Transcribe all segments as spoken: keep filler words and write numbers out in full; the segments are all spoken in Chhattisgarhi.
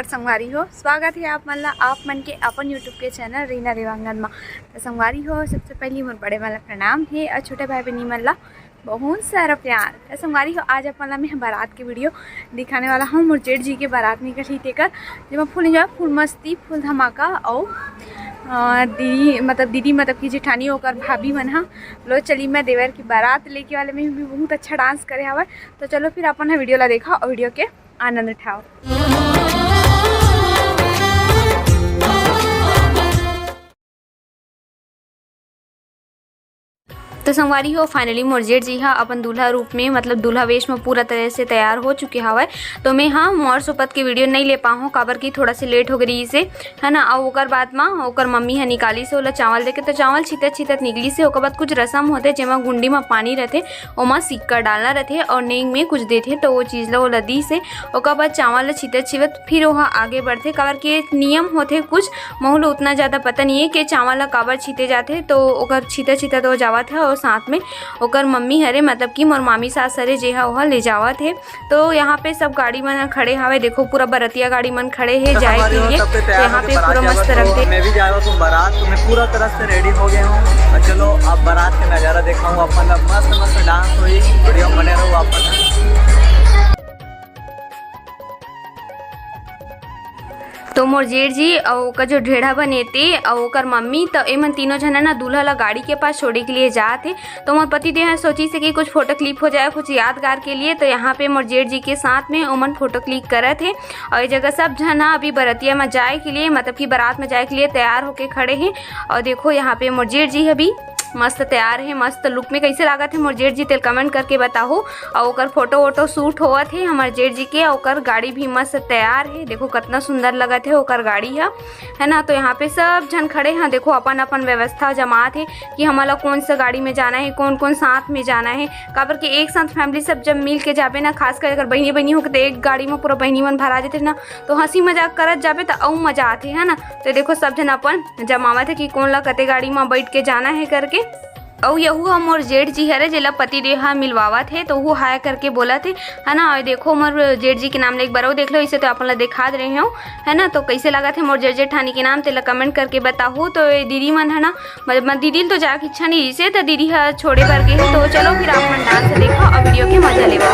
संगवारी हो, स्वागत हे आप मन ला, आप मन के अपन YouTube के चैनल रीना देवांगन मा। त संगवारी हो, सबसे पहिली मोर बड़े मन ला प्रणाम हे अउ छोटे भाई बहिनी मन ला बहुत सारा प्यार। त संगवारी हो, आज आप मन ला मैं बारात के वीडियो दिखाने वाला हूँ। मोर जेठ जी के बारात निकलही तेकर, जेमा full enjoy, full मस्ती, full धमाका अउ, अ, दीदी, मतलब दीदी, मतलब कि जेठानी, ओकर भाभी मन ह, लो चली मैं देवर की बारात लेके वाले में भी बहुत अच्छा डांस करे हवय। तो चलो फिर अपन ह वीडियो ला देखा अउ वीडियो के आनंद उठाओ। तो संगवारी हो, finally मोर जेठ जी हा अपन दूल्हा रूप में, मतलब दूल्हा वेश में पूरा तरह से तैयार हो चुके हवय। तो मैं हा मोर सोपत के वीडियो नहीं ले पाहूँ, काबर कि थोड़ा से लेट हो गई से, है ना। अउ ओकर बाद मा ओकर मम्मी हा निकाली से ओला चावल देके, तो चावल छितत छितत निकली से। ओकर बाद कुछ रसम होथे, जेमा गुंडी मा पानी रथे, ओमा सिक्का डालना रथे अउ नेंग में कुछ देथे, तो वो चीज ला ओला दी से। ओकर बाद चावल ला छितत छितत फिर ओहा आगे बढ़थे, काबर के नियम होथे कुछ, महू ल उतना ज्यादा पता नहीं है कि चावल ला काबर छीते जाथे, तो ओकर छीतत छीतत वो जावत है और साथ में ओकर मम्मी हरे, मतलब कि मोर मामी सास हरे, जे हा ओहा ले जावत है। तो यहाँ पे सब गाड़ी मन खड़े हवे, देखो पूरा बरतिया गाड़ी मन खड़े है तो जाए के लिए। तो यहाँ पे पूरा मस्त रख दे। मैं भी जाए हूँ बारात, तो मैं पूरा तरह से रेडी हो गया हूँ। और चलो, आप बारात का नज़ारा दिखाऊँ अपन, अब मस्त मस्त डांस हुई, वीडियो बने रहो अपन। तो मोर जेठ जी अउ ओकर जो ढेढ़ा बने ते अउ ओकर मम्मी, तो एमन तीनों झन ना दूल्हा ला गाड़ी के पास छोड़े के लिए जात हे। तो मोर पति देव ह सोचिस हे कि कुछ फोटो क्लिक हो जाए, कुछ यादगार के लिए। तो यहाँ पे मोर जेठ जी के साथ में ओमन फोटो क्लिक करत हे। और ये जगह सब झन ह अभी बरतिया में जाए के लिए, मतलब कि बारात में जाए के लिए तैयार होके खड़े हे। और देखो, यहाँ पे मोर जेठ जी ह भी मस्त तैयार हे, मस्त लुक में। कैसे लागत हे मोर जेठ जी, तेल कमेंट करके बताहू। और ओकर फोटो वोटो शूट होवत हे हमर जेठ जी के, ओकर गाड़ी भी मस्त तैयार हे। देखो कितना सुंदर लगत हे ओकर गाड़ी ह, है ना। तो यहाँ पे सब झन खड़े हैं, देखो अपन अपन व्यवस्था जमात हे कि हमन ला कौन सा गाड़ी में जाना है, कौन कौन साथ में जाना है, काबर कि एक साथ फैमिली सब जब मिल के जाबे ना, खासकर अगर बहिनी बहिनी हो के, तो एक गाड़ी में पूरा बहिनी मन भरा जाते ना, तो हंसी मजाक करत जाबे तो अउ मजा आथे, है ना। तो देखो सब झन अपन जमावत है कि कौन ला कते गाड़ी में बैठ के जाना है करके। अउ यहू ह मोर जेठ जी हरे, जेला पति देव ह मिलवावत हे, तो वो हाय करके बोलत हे, है ना। और देखो मोर जेठ जी के नाम ले एक बार अउ देख लो, इसे तो अपन ला दिखा दे रहे हो, है ना। तो कैसे लागत हे मोर जेठ जेठानी के नाम, तेला कमेंट करके बताहू। तो ये दीदी मन है ना, मतलब दीदी ल तो जाके इच्छा नहीं, इसे तो दीदी ह छोड़े बर गे हे। तो चलो फिर आप मन डांस देखो और वीडियो के मजा लेवो।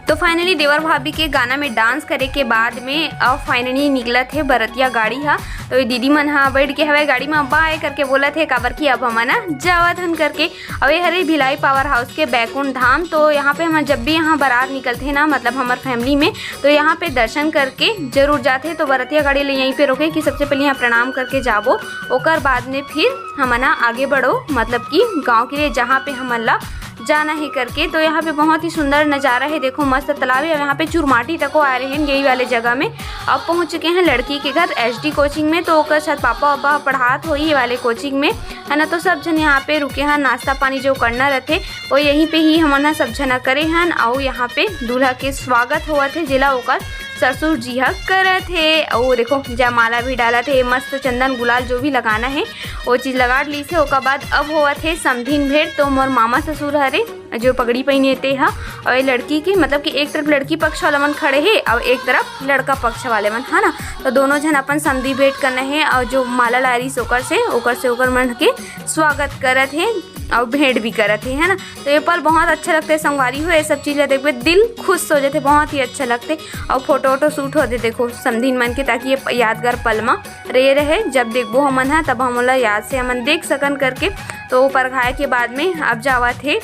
तो finally देवर भाभी के गाना में डांस करे के बाद में अब finally निकलत हे बरतिया गाड़ी हा। तो ये दीदी मन हा बैठ के हवय गाड़ी में, बाय करके बोलत हे, काबर कि अब हमन ह जावत हन करके। अब ये हरे भिलाई पावर हाउस के बैकुंठ धाम। तो यहाँ पे हमन जब भी यहाँ बारात निकलथे ना, मतलब हमर फैमिली में, तो यहाँ पे दर्शन करके जरूर जाथे। तो बरतिया गाड़ी ले यहीं पे रोके कि सबसे पहले यहाँ प्रणाम करके जाबो, ओकर बाद में फिर हमन ह आगे बढ़ो, मतलब कि गांव के लिए, जहाँ पे हमन ला जाना है करके। तो यहाँ पे बहुत ही सुंदर नज़ारा है, देखो मस्त तालाब है। यहाँ पे चुरमाटी तको आए रहे हैं यही वाले जगह में। अब पहुँच चुके हैं लड़की के घर एचडी कोचिंग में, तो ओकर शायद पापा वापा पढ़ात होई ये वाले कोचिंग में, है ना। तो सब झन यहाँ पे रुके हैं, नाश्ता पानी जो करना रहते वो यहीं पे ही हमन ह सब झन ह करे हन। अउ यहाँ पे दूल्हा के स्वागत होवत हे, जेला ओकर ससुर जी ह करत हे। अउ देखो जयमाला भी डालत हे, मस्त चंदन गुलाल जो भी लगाना है वो चीज लगा लीस हे। ओकर बाद अब होवत हे समधिन भेंट। तो मोर मामा ससुर हरे जो पगड़ी पहिने ते ह, और ये लड़की के, मतलब कि एक तरफ लड़की पक्ष वाला मन खड़े हे और एक तरफ लड़का पक्ष वाले मन, है ना। तो दोनों झन अपन समधी भेंट करना है और जो माला लारिस ओकर से, ओकर से ओकर मन के स्वागत करत हे और भेंट भी करत हे, है ना। तो ये पल बहुत अच्छा लगता है संगवारी हो, ये सब चीज ला देखबे दिल खुश हो जाते, बहुत ही अच्छा लगते। और फोटो वोटो शूट होते देखो समधिन मन के, ताकि ये यादगार पल मा रे रहे, जब देखबो हमन ह तब हमन ला याद से हमन देख सकन करके। तो परघाए के बाद में अब जावत हे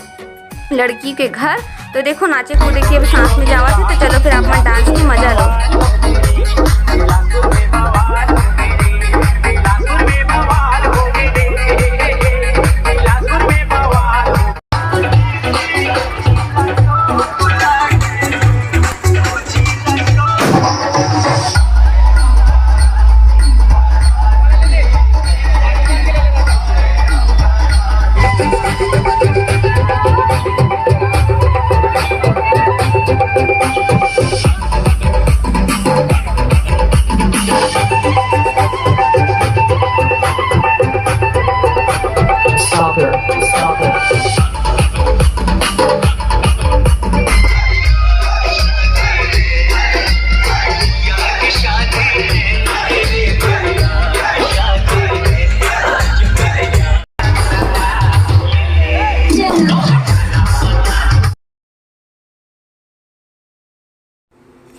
लड़की के घर। तो देखो नाचे कूदे के सांस में जावत हे, तो चलो फिर आप मन डांस के मजा लो।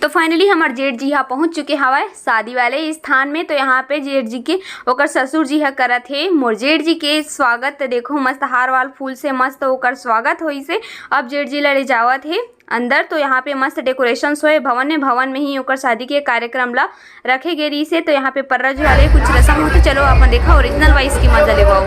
तो finally हमर जेठ जी हा पहुंच चुके हवय शादी वाले स्थान में। तो यहाँ पे जेठ जी के ओकर ससुर जी हा करत हे मोर जेठ जी के स्वागत। तो देखो, मस्त हार वाल फूल से मस्त ओकर स्वागत होइस हे। अब जेठ जी ला ले जावत हे अंदर। तो यहाँ पे मस्त decorations होए भवन में, भवन में ही ओकर शादी के कार्यक्रम ला रखे गे रहिस हे। तो यहाँ पे पर्रा झुलाए कुछ रसम होथे, चलो अपन देखा original wise के मजा लेवाओ।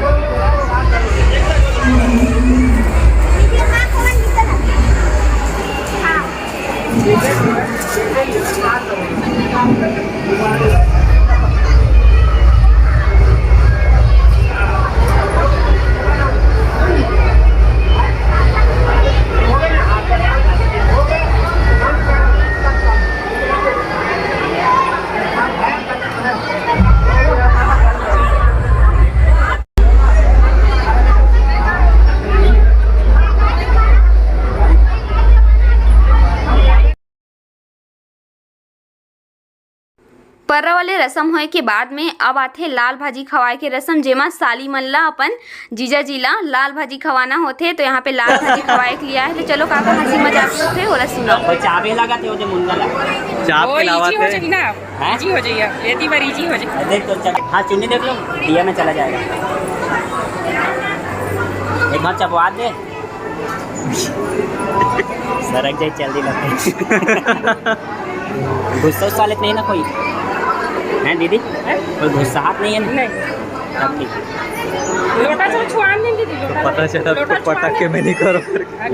पर्रा वाले रसम होए के बाद में अब आथे लाल भाजी खवाए के रसम, जेमा साली मन ला अपन जीजा जी ला लाल भाजी खवाना होथे। तो यहाँ पे लाल भाजी खवाए के लिए आए, तो चलो का का हंसी मजाक होथे ओला सुनाओ। कोई चाबे लगा थे ओजे मुंडा ला। चाप ओ, के लावा easy हो थे। जाही ना। हैं? Easy हो जाही, एती बार easy हो जाही। देख तो चल, हाँ, चुन्नी देख लो, दिया में चला जाएगा। एक बार चबवा दे। सरक जाए, चल दी लगता। गुस्सा उस्सा लेत नहीं ना कोई, हैं दीदी? कोई गुस्सा हाथ नहीं है ना? नहीं। तब ठीक। लोटा से छुआन नहीं दीदी, लोटा पता से। चला, लोटा तो छुआन पटाखे नहीं। में नहीं करो।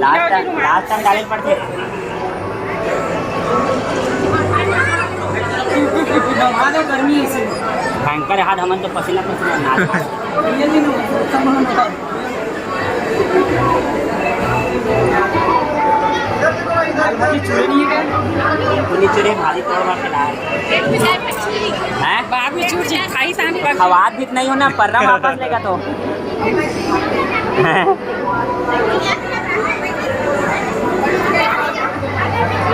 लास्ट टाइम, लास्ट टाइम डाले पड़ते। भयंकर हाथ, हमन तो पसीना पसीना नाच। पूरी चुरे भारी तोड़ मार के लाए। हैं? बाद में चूर जी खाई तान पर। खवात भी नहीं होना, पर्रा वापस लेगा तो।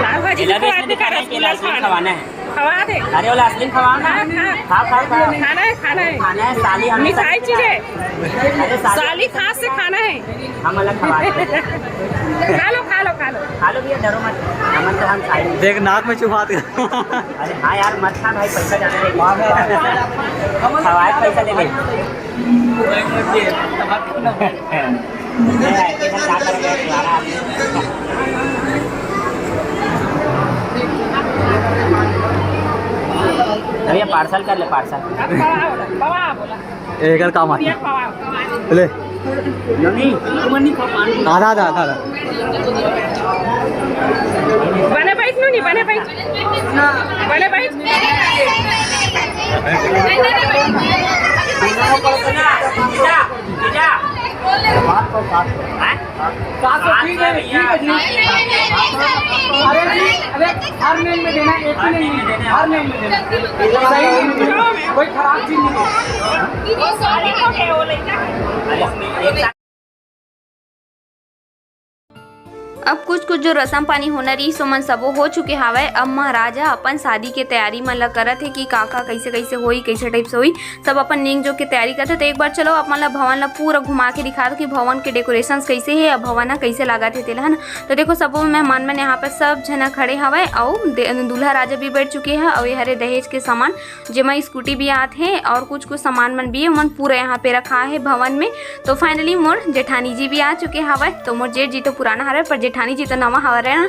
लाल भाजी जिलेबी खवा इसमें दे, दिखाना है कि रसगुल्ला लाल खाना। खवाना है। खवा दे। अरे, वो आइसक्रीम खवाओ ना। खा, खा। खाओ, खाओ, खाओ। खाना है, खाना है। खाना है, साली हमें मिठाई चीज है। अरे, साली साली खास से खाना है। हम अलग खवा दे। खा लो, खा लो, खा लो। खा लो भैया, डरो मत। हमन तो हम खाए। देख, नाक में चुभा दे। अरे हाँ यार, मत खा भाई, पैसा ज्यादा ले। खवाए, पैसा ले ले। भैया, पार्सल कर ले, पार्सल। एकर काम आही। ले। आधा, आधा, आधा, आधा। बने बैठ नू, नहीं बने बैठ। बने बैठ। सात सौ ठीक है, ठीक है जी। अरे जी, अरे हर name में देना, एक ही नहीं है, हर name में देना। सही नहीं है, कोई खराब चीज नहीं है। अब कुछ कुछ जो रसम पानी होना रहिस, ओमन सबो हो चुके हावय। अब महाराज ह अपन शादी के तैयारी मन ल करत हे कि का का, कैसे कैसे होई, कैसे type से होई, सब अपन नेंग जोग के तैयारी करत हे। तो एक बार चलो अपन ल भवन ल पूरा घुमा के दिखा दो कि भवन के decorations कैसे हे, अब भवन ह कैसे लागत हे तेला, है ना। तो देखो, सबो मेहमान मन यहाँ पर सब झना खड़े हावय, अउ दे-, दूल्हा राजा भी बैठ चुके हैं, अउ ये हरे दहेज के सामान, जेमा स्कूटी भी आत हे और कुछ कुछ सामान मन भी हे, ओमन पूरा यहाँ पे रखा हे भवन में। तो finally मोर जेठानी जी भी आ चुके हवय। तो मोर जेठ जी तो पुराना हरय, पर जेठानी जी तो नवा हवय ना।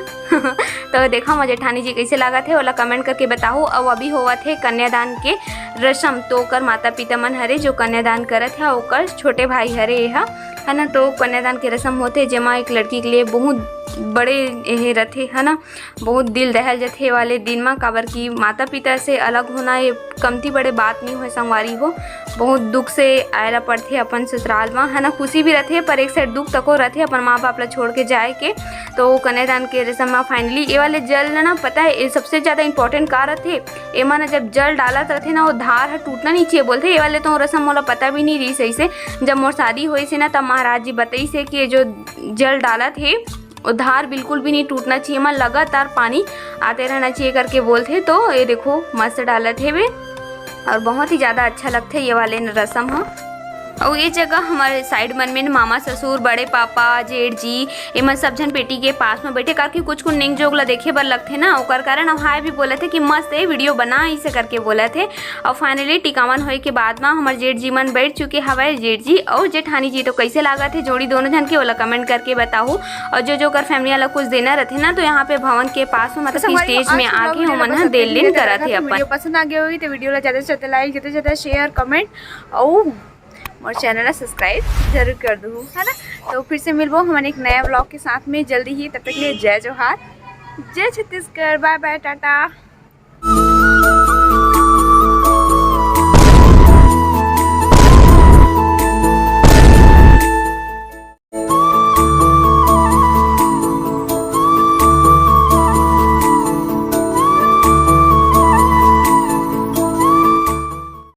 तो देखा मोर जेठानी जी कैसे लागत हे, ओला comment करके बताहू। अउ अभी होवत हे कन्यादान के रसम, तो ओकर माता पिता मन हरे जो कन्यादान करत हे, ओकर छोटे भाई हरे ये ह, है ना। तो कन्यादान के रसम होथे, जेमा एक लड़की के लिए बहुत बड़े एहे रथे, है ना। बहुत दिल दहल जथे वाले दिन म, काबर कि माता पिता से अलग होना ये कमती बड़े बात नहीं होय संगवारी हो। बहुत दुख से आए ला पड़थे अपन ससुराल म, है ना। खुशी भी रथे, पर एक side दुख तको रथे अपन माँ बाप ला छोड़ के जाए के। तो कन्यादान के रसम म finally ये वाले जल ल ना, पता है, ये सबसे ज्यादा important का रथे, एमा ना जब जल डालत रथे ना, वो धार ह टूटना नहीं चाहिए बोलथे। ये वाले तो रसम मोला पता भी नहीं रही सही से। जब मोर शादी होइस हे ना, तब महाराज जी बताइस हे कि ये जो जल डालत हे, वो धार बिल्कुल भी नहीं टूटना चाहिए, एमा लगातार पानी आते रहना चाहिए करके बोलथे। तो ये देखो, मस्त डालत हेवे और बहुत ही ज्यादा अच्छा लगथे ये वाले न रसम ह। अउ ये जगह हमारे साइड मन में मामा ससुर, बड़े पापा, जेठ जी, एमन सब झन पेटी के पास में बैठे, काबर कि कुछ कुछ नेंग जोग ला देखे बर लगथे ना, ओकर कारण अब हाय भी बोलत हे कि मस्त ए वीडियो बना, इसे करके बोलत हे। अउ finally टिकावन होए के बाद में हमर जेठ जी मन बैठ चुके हवय। जेठ जी अउ जेठानी जी, तो कैसे लागत हे जोड़ी दोनों झन के, ओला comment करके बताहू। अउ जो जो कर family वाला कुछ देना रहथे ना, तो यहाँ पे भवन के पास में, मतलब कि stage में आके ओमन ह देन लेन करत हे अपन। वीडियो पसंद आ गया होही तो वीडियो ला ज्यादा से ज्यादा like, ज्यादा से ज्यादा share, comment अउ मोर channel ला subscribe जरूर कर दू, है ना। तो फिर से मिलबो हमन एक नया vlog के साथ में जल्दी ही। तब तक के लिए जय जोहार, जय छत्तीसगढ़, bye bye, टाटा।